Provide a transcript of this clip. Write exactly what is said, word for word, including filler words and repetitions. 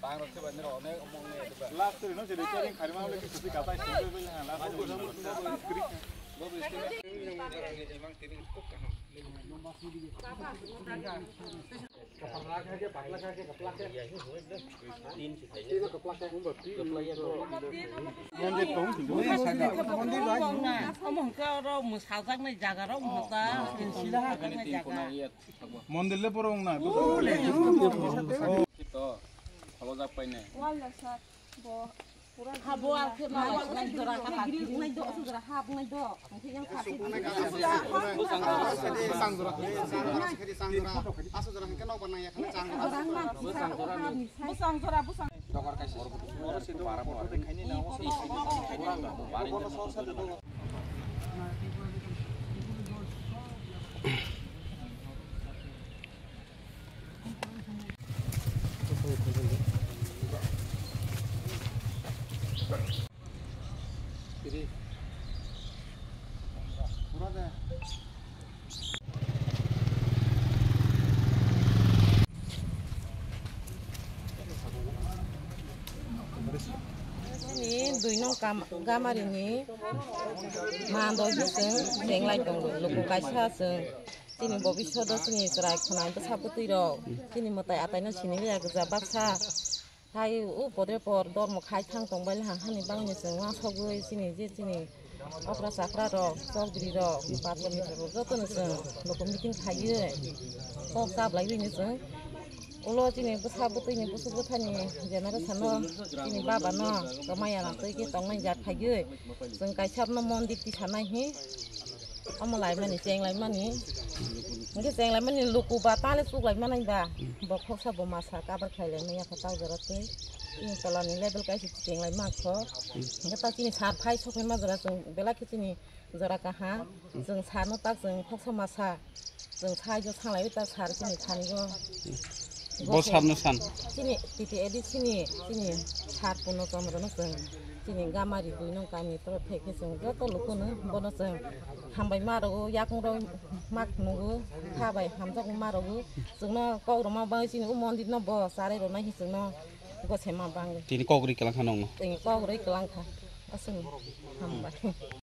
Last no je repairing khari ma le kisi katai sing le ha last. Omo hwnkhe oro mwsajaknai jaga rok hwnka. Mondil le borok wng na. To, kholojak paine. Habo alkhe ma nai jora ka grill nai do, asuk jora hap nai do. Hingke yang hap. Sang jora, sang jora, asuk jora hingke nok banang ya khana sang jora. Busang jora, busang. Dogar kaisa. Ni dui nong kam-, gamari ni mando hising jenglai tongo, luku kaisa sing. Chini bobiswt o chini chwrai khwnai bwsa bwtwi rok chini mwtai atai no sini ya gwja baksa. Hai o podre por dormo khai thang tong bai ha hani bangni chwng uansugwi chini je chini okra chakra rok chokdri rok patro mitro rok joto no chwng loko meeting khaiwi kok chablaiwi no chwng ulo chini bwsa bwtwi ni busuk bwthani generation no chini baba no kwmaya twi khe tongnai jat khaiwi chwng kaisa no mondir tisanai hi. Omo laimani, cheng laimani. Hingke cheng laimani luku ba tale chuk laimani ba. Bo khoksa bo masa kabar khai laimani yakha tau jora tei. Chini tola ni level kaisa cheng laima kho. Hingke ta chini sar phai sok ma jora chwng belai khe chini jora kaha. Chwng sar no tak chwng khoksa masa. Chwng sai jo sanglai ta sar chini thani go. Bo sar no san. Chini T T A D C ni chini sar puno chomro no chwng. Chini gamari dui nong kami toro thai khe chwng joto lukuno bono chwng hambai ma rwgo, yakung rok ma nugo, kha bai hamjak ma rwgo. Chwngno kok rwma bai chini o mondir no bo charai rwnai khe chwngno gose ma bangwi. Tini kok rwi kwlang kha nongno. Tini kok rwi kwlang kha. Aswk hambai.